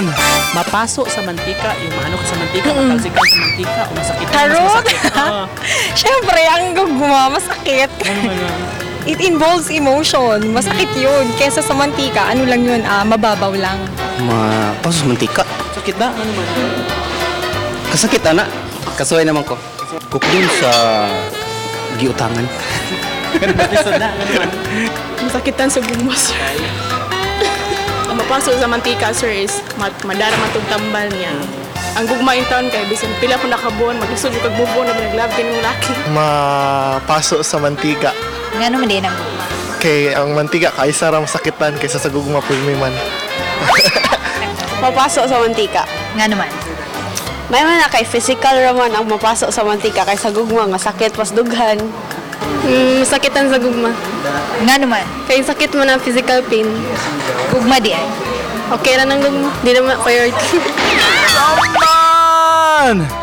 Man! Mapaso sa mantika, yung maano ka sa mantika, matalsikan sa mantika, o masakitan, mas Charot! masakit. Oo. Siyempre, ang gugma, masakit. Ano man yun? It involves emotion. Masakit yun. Kesa sa mantika, ano lang yun, mababaw lang. Mapaso sa mantika. Sakit na? Ano man? Kasakit ana. Kasuhay naman ko. Kukdun sa giutangan. Lisod na? Ano man? Masakitan sa gugma, sir. Ang mapaso sa mantika, sir, is madara man tong tambal niya. Ang gugma in town kay bisan pila ko nakabuon, maglisod yung kag-move on, nag-love kini mong laki. Mapaso sa mantika. Nga naman din ang gugma. Kay ang mantika kaysa ra masakitan kaysa sa gugma pirmi man. Mapaso sa mantika. Nga naman. May man na kay physical raman ang mapaso sa mantika kaysa gugma nga sakit pas dughan. Masakitan sa gugma. Nga naman. Kay sakit mo na physical pain. Gugma di ay. Okay ra nang gugma. Di naman priority. Man!